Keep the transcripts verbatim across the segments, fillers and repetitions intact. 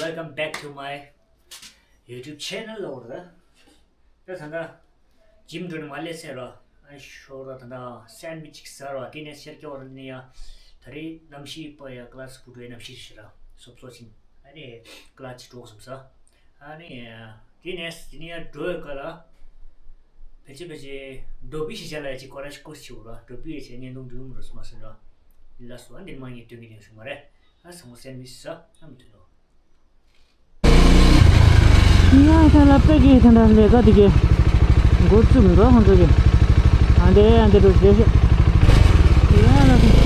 Welcome back to my YouTube channel. ལབ་ར། ད་ད་ད་ཇིམ་འགྲོ་ནས་མར་སླེབས་ཚར་ར། ཨ་ཤོག་ར། ད་ད་སེན་ཝིཆ་ཅིག་ཟ་ར། དེ་ནས་ཤར་སྐྱོར་ནས་ཡ། ད་རེས་གནམ་གཤིས་པ་ཡ་ཀླད་ཀོར་འགྲོ་ཡ་གནམ་གཤིས་ཤི་ར་སོབ་སོ་ཅིག་ཨ་ནི་ཀླད་ཅིག་གྲོགས་སོང་ས། ཨ་ནི་དེ་ནས་དེ་ནས་ཡ་འགྲོ་ཡ་ག་ལ། ཕལ་ཆེར་ཕལ་ཆེར་འགྲོ་པའི་ཤི་ཆ་ལ་ཡ་ཅིག་ཀོ་ར་ཤི་ཀོ་ཤི་བ་ར། འགྲོ་པའི་ཡ་ཆེ་བརྙན་ཐུང་འགྲོ་མི་ར་སོང་མ་སོང་ར། ལ་སོ་ཨ་འདི་མ་ངས་སྟོན་གི་དེང་སོང་མ་རེད། ཨ་ཚང་མ་སེན་ཝིཆ་ཟ། ཨ་མི་དེ་ལོ། ཡང་ཐ་ལ་པེ་གི་ཐ་ན་ལས་ཀ་དེ་གི་འགོ་བཙུགས་འགྲོ་ཧང་ཚོ་གི་ཨ་འདྲེ་ཨ་འདྲེ་འགྲོ་བྱེད་ཤོག་ཡང་ལ།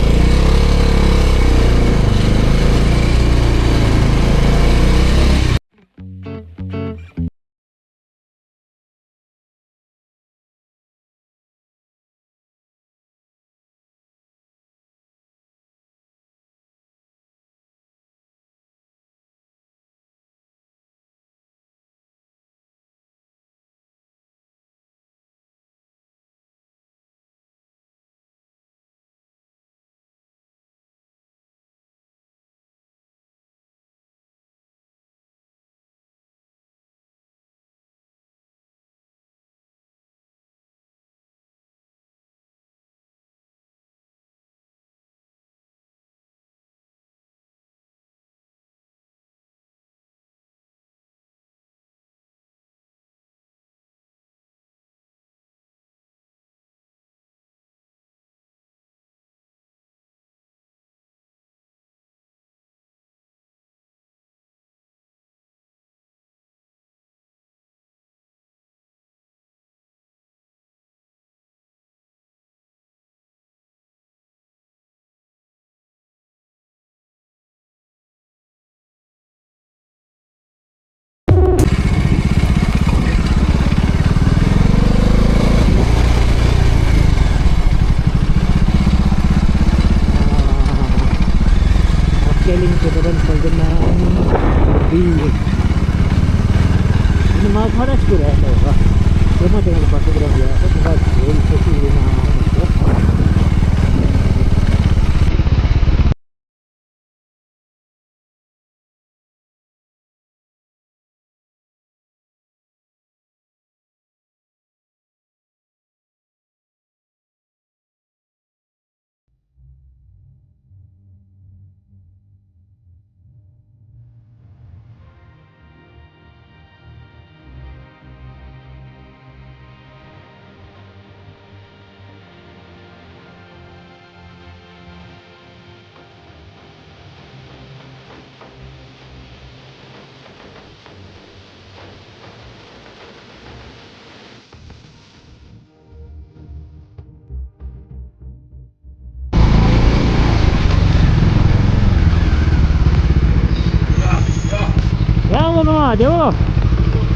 ཡང་མོ་ནོ་བདེ་བོ།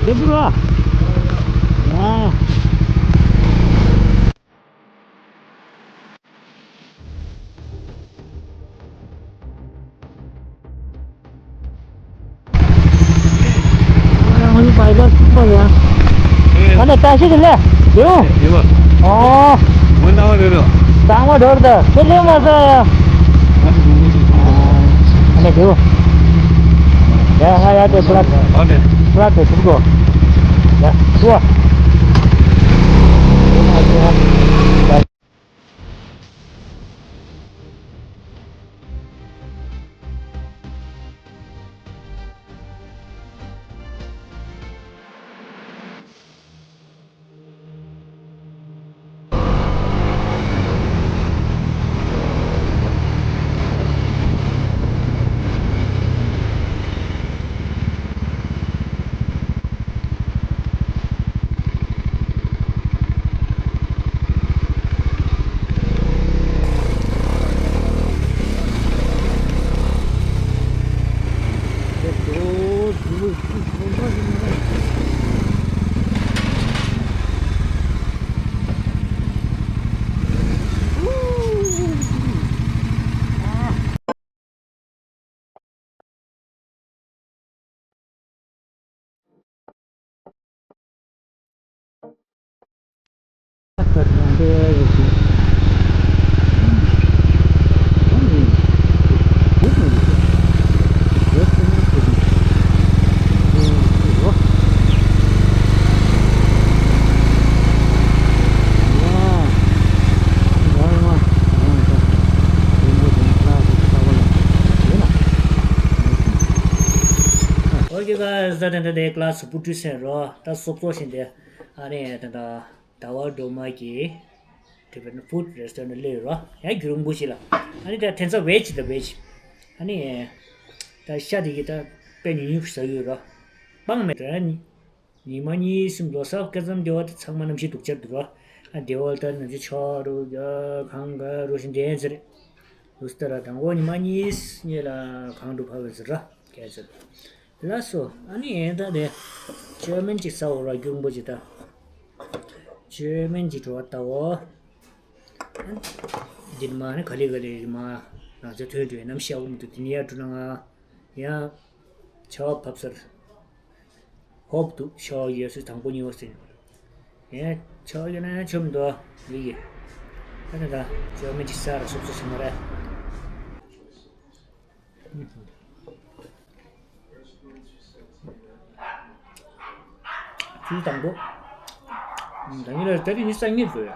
བདེ་པོ་ར། ཡང་། ང་ནི་པའི་ལོ་སུ་པ་ཡ། ཨ་ནི་ད་ཤི་དེ་ལེ། ཡོ། ཡོ། ཨོ། ངོ་ནང་རེ་རོ། དང་མ་འདོར་ད། ཁྱེད་ལེ་མ་ས་ཡ། ཨ་ནི་དེ་བོ། ཡ་ཧ་ཡ་དེ་ཕ་ལ། ཨ་ནི། ཕ་ལ་དེ་ཐུག་གོ། ཡ་སུ་བ། ཀྱི་ག་ཟ་དེ་འདྲ་དེ་ཀླ་སི་པུ་ཏུ་སེན་རོ་ད་སོབ་སོ་ཞིག་དེ། ཨ་ནི་ད་ད་ཟླ་བ་སྒྲོལ་མ་གི་ཊི་བེ་ཊན་ཕུཌ་རེ་སི་ཊོ་རན་ཊི་སླེབས་རོ། ཡང་རྒྱུན་རིང་པོ་ཞིག་ལ། ཨ་ནི་ད་དེ་ཚོ་ཝེ་ཇི་དང་ཝེ་ཇི། ཨ་ནི་ད་ཤ་དེ་གི་ད་དཔེ་ཉུང་ཉུང་ཟ་ཡོད་རོ། སྤང་མེད་དོ། ཉི་མ་གཉིས་གསུམ་ལོ་གསར་སྐབས་མཚམས་སྡེ་བ་དེ་ཚང་མ་གནམ་གཤིས་སྡུག་ཅག་འདུག་རོ། ཨ་སྡེ་བ་ལ་ད་ནམ་ཞིག་ཆར་རུ་གང་ག་རུ་ཞིག་འདྲེན་ཟེར། ལུས་ལྟར་དང་པོ་ཉི་མ་གཉིས་གཉིས་ལ་གང་འགྲོ་ཕ་བ་ཟེར་ར་སྐད་ཆ། ལགས་སོ། ཨ་ནི་ཡན་ད་དེ་ཅོ་མིན་ཅིག་ཟ་འོ་ར་རྒྱུག་པོ་ཅིག་ད། ཅོ་མིན་ཅིག་འགྲོ་བ་ལྟ་འོ། འདི་མ་ནི་ག་ལེ་ག་ལེ་མ་ང་ཚོ་ཐོན་འགྲོ་ཡ་ནམ་ཤ་འོ་མི་འདུག་དེ་ནི་ཡ་འགྲོ་ན་ང་ཡང་ཆར་པ་བབས་ཚར། ཧོབ་ཏུ་ཤོག་ཡོད་སྲིད་དང་པོ་གཉིས་པ་ཟིན། ཡང་ཆོག་ཡོད་ན་ཡང་ཆོམ་འདུག་ཡིག་གི། ད་ནི་ད་ཅོ་མིན་ཅིག་ཟ་ར་སོབ་སོ་ཞིག་མ་རེད། ཚུལ་དང་པོ། ད་ནི་ལ་ད་རིང་ནི་སང་ཉིན་འགྲོ་ཡ།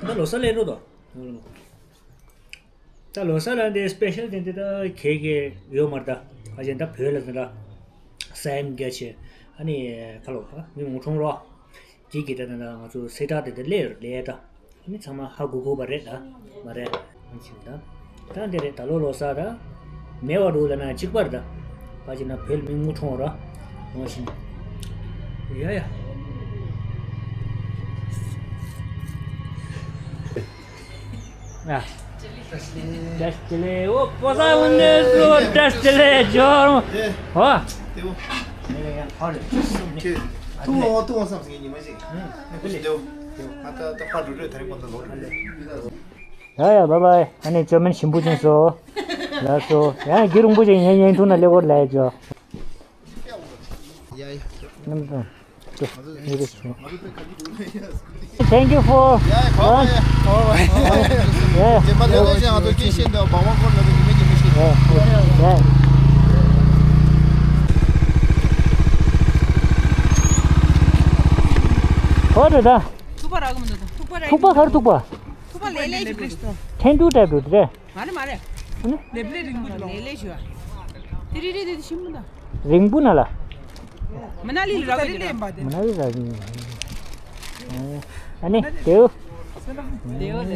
ད་ལོ་གསར་ལས་རོ་དོ། ད་ལོ་གསར་ལ་འདི་སི་པེ་ཤལ་དེ་འདི་ད་གས་གས་ཡོད་མ་རེད་ད། ཁ་ཅན་ད་བོད་ལ་འདི་འདྲ་ས་ཡོམ་རྒྱ་ཆེ། ཨ་ནི་ཁ་ལོ་མི་ངོ་ཁྲོང་རོ། དེ་གི་ད་ད་ང་ཚོ་སེ་དྲག་དེ་འདི་ལས་ལས་ད། ཨ་ནི་ཚང་མ་ཧ་གོ་གོ་བ་རེད་ད། མ་རེད། ཨ་ཅིག་ད། ད་འདི་རེད་ད་ལོ་ལོ་གསར་ད། མེ་བ་རུ་ལ་ན་གཅིག་པར་ད། ཁ་ཅན་ན་བོད་མི་ངོ་ཁྲོང་རོ། ངོ་ཤིང་། ཡ་ཡ། ཨ། བཀྲ་ཤིས་བདེ་ལེགས། འོ་པོ་ས་འུན་ནེ་སུ་བཀྲ་ཤིས་བདེ་ལེགས་ཇོར། ཧོ། ཏེ་བོ། ཏུ་བོ་ཏུ་བོ་བསམ་སེ་ཉི་མ་ཞིག་ཏེ་བོ། ང་ད་ད་ཕར་འགྲོ་འགྲོ་ད་རིང་ཁོང་ཚོ་ལོག་རེད། ཡ་ཡ་བཱའི་བཱའི། ཨ་ནི་ཅོ་མིན་ཞིམ་པོ་ཅན་སོ། ལགས་སོ། ཡང་རྒྱུན་རིང་པོ་ཅིག་ངའི་བརྙན་ཐུང་ན་སླེབས་སྐོར་ལས་ཇོ། ཡ་ཡ། ནམ་དང་། Thank you for. Yeah, come on, yeah. Come on, yeah. Yeah. ཇེ་མ་ལས་ལས་ཅན་ང་ཚོ་སྐྱེས་ཤིང་འདུག་བང་བ་སྐོར་ལ་དུ་ཉི་མ་ཉི་མ་ཞིག Yeah. Yeah. ཧོ་རེད་ད། ཐུག་པ་རག་གི་མི་འདུག་ད། ཐུག་པ་རག་ཐུག་པ་ག་རེ་ཐུག་པ། ཐུག་པ་ལས་ལས་ཞིག་འདུག་ཐན་ཏུ་ཏའིབ་འདུག་དེ། མ་རེད་མ་རེད། ལེབ་ལེབ་རིང་པོ་འདུག་ལེ་ལེ་ཞུ་བ། དེ་རི་རི་དེ་དེ་ཞིམ་པོ་འདུག་རིང་པོ་ན་ལ། མ་ན་ལི་ལ་རག་གི་འདུག་མ་ན་ལི་ལ། ཨ་ནི་དེའུ། དེའུ་ལེ།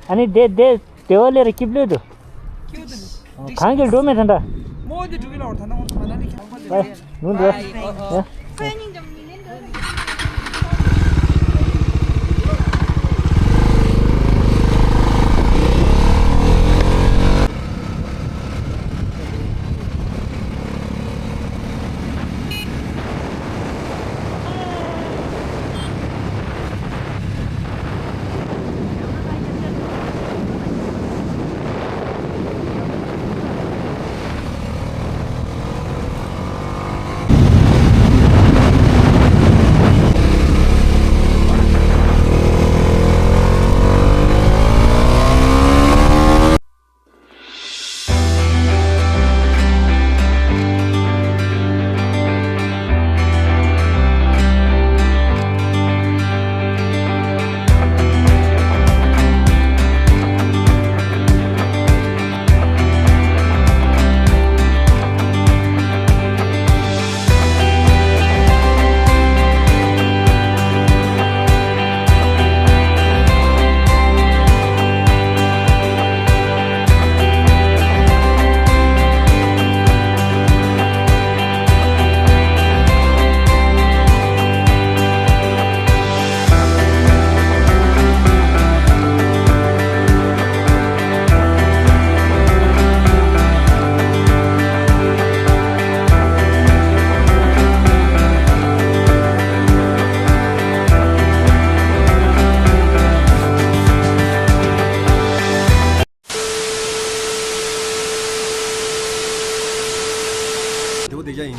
ཨ་ནི་དེ་དེ་དེའུ་ལེ་ར་སྐྱིབ་ལོས་འདུག་གང་གི་འགྲོ་མེད་ད་ད། མོ་དེ་འགྲོ་གི་ལ་འོར་ད་ན་འོར་ད་མ་ན་ལི་ཁྱང་པ་དེ། ནུ་འགྲོ།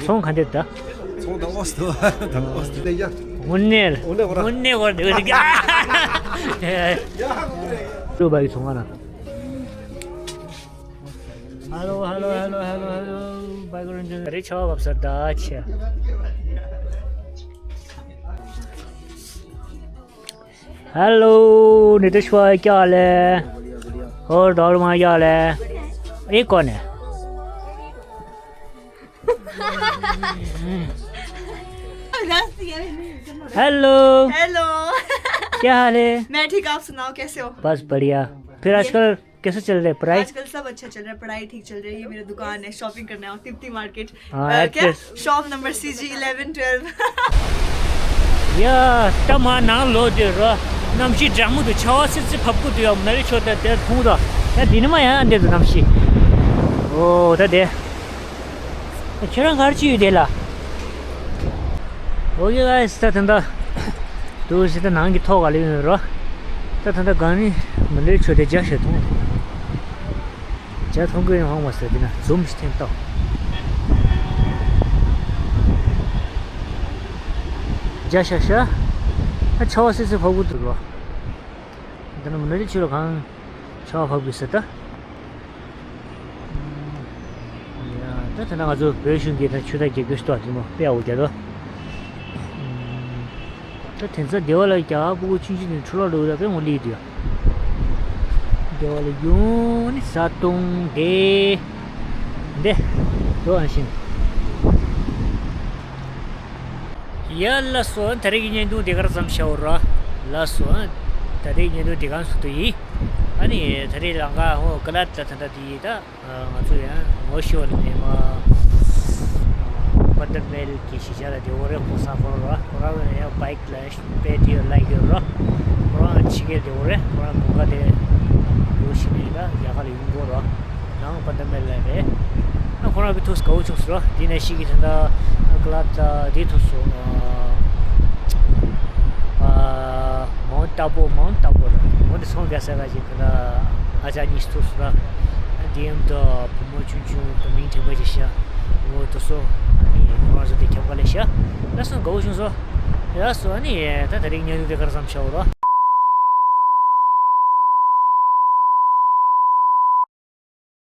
ཚོང་ག་འདྲ་ད། ཚོང་ད་ཨོ་སི་ད་ཨོ་སི་ད་ཡ། དངོས་གནས་དངོས་གནས་བར་དེ་བས་ཀྱ། ལུ་བ་གི་ཚོང་ཁང་ན། Hello, hello, hello, hello, hello. Background རེ་ཆོ་བབས་ས་ད་ཆེ། Hello, नीतीश भाई क्या हाल है? और दारू मार क्या हाल है? एक कौन है? हेलो। हेलो। क्या हाल है? मैं ठीक, आप सुनाओ, कैसे हो? बस बढ़िया। फिर आजकल कैसा चल रहा है पढ़ाई? आजकल सब अच्छा चल रहा है, पढ़ाई ठीक चल रही है। ये मेरा दुकान है, शॉपिंग करने आओ, तिब्बती मार्केट। हाँ, अ, क्या? Actress. Shop number C G eleven twelve। या, ད་མ་ནང་ལོག་དེ་ར། གནམ་གཤིས་འདྲ་མོ་འདུག་ཆར་པ་སིབ་སིབ་བབས་ཀྱི་འདུག་ཡ། མ་ལེ་ཆོ་ད་དེར་ཐུང་དོ། ཡ་འདི་ནི་མ་ཡ་འདི་འདུག་གནམ་གཤིས། ཨོ་ད་དེ། ཁྱེད་རང་ག་རེ་བྱེད་ཡོད་དེ་ལ། ཨོ་ཡ་ཨེ་ད་ད་ད། དུ་ཞིག་ད་ནང་གི་ཐོག་ག་ལ་ཡོད་ར། ད་ད་ད་གང་ནི་མ་ལེ་ཆོ་དེ་རྒྱ་ཤ་ཐུང་། ཇ་ཐོང་གི་ཡོང་ཧང་མ་ཟེར་དེ་ན་འཛུམ་ཞིག་འཐེན་ཏོ། ཇ་ཤ་ཤ། ཨ་ཆར་པ་སིབ་སིབ་བབས་ཀྱི་འདུག་རོ། དེ་ན་མ་ནི་ཆུ་ལ་གང་ཆར་པ་བབས་ཀྱི་ཟེར་ད། ཡ་ད་དེ་ན་ང་ཚོ་བོད་གཞུང་གི་ད་ཆུ་ཐག་རྒྱག་རྒྱུ་ཞིག་ཏོ་དེ་མོ་དཔེ་ཨའོ་རྒྱ་དོ། ད་དེ་ཚོ་སྡེ་བ་ལ་རྒྱ་ཕྲུ་གུ་ཆུང་ཆུང་དེ་འཕྲུ་ལོག་འགྲོ་གི་ད་དཔེ་ངོ་ལི་དུས། སྡེ་བ་ལ་ཡོང་ནི་ས་སྟོང་དེ། འདི། དོ་ཨ་ཤིན། ཡ་ལ་སོ་ད་རེས་ཀྱི་བརྙན་ཐུང་དེ་གར་ཙམ་བྱའོ་ར། ལ་སོ་ད་རེས་བརྙན་ཐུང་དེ་གང་སུ་དུ་ཡིན། ཨ་ནི་ད་རེས་ལང་ཀ་ཧོ་ཀ་ལ་ད་ད་ད་དེ་ཡིན་ད། ང་ཚོ་ཡང་ངོ་ཤེས་པ་ནི་མ། པན་དར་མེལ་གྱི་གཞིས་ཆགས་ལ་དེ་འོ་རེ་ཁོ་ས་ཁོ་ར། ཁོ་རང་ཡང་བའིཀ་ལ་དཔེ་དེ་ལ་ཡོད་ར། ཁོ་རང་ཕྱི་རྒྱལ་དེ་འོ་རེ། ཁོ་རང་གོང་ཁ་དེ་ལོ་ཤི་ནས་ད་རྒྱ་གར་ལ་ཡོང་གོ་ར། ནང་པན་དར་མེལ་ལ་རེད། ཨ་ཁོ་རང་བི་ཐུགས་དགའ་བོ་བྱུང་སོང་ར། དེ་ནས་ཤི་གི་ད་ད་ཀ་ལ་ད་དེ་ཐུག་སོང་། ཨ་མོན་ཏ་པོ་མོན་ཏ་པོ་ར། མོན་དེ་སོང་ག་ས་ག་ཅིག་ད་ཨ་ཅག་གཉིས་ཐུག་སོང་ར། དེ་ཡང་ད། མོ་ཆུང་ཆུང་དུ་མིང་དྲན་པ་ཅིག་ཤ། མོ་དུ་སོ། ཨ་ནི་ཁོ་རང་ཚོ་དེ་ཁྱབ་ཁ་ལས་ཤ། ལ་སོ་དགའ་བོ་བྱུང་སོ། ལ་སོ་ཨ་ནི་ད་ད་རིང་ཉལ་དུ་དེ་གར་ཙམ་ཤ་འོ་རོ།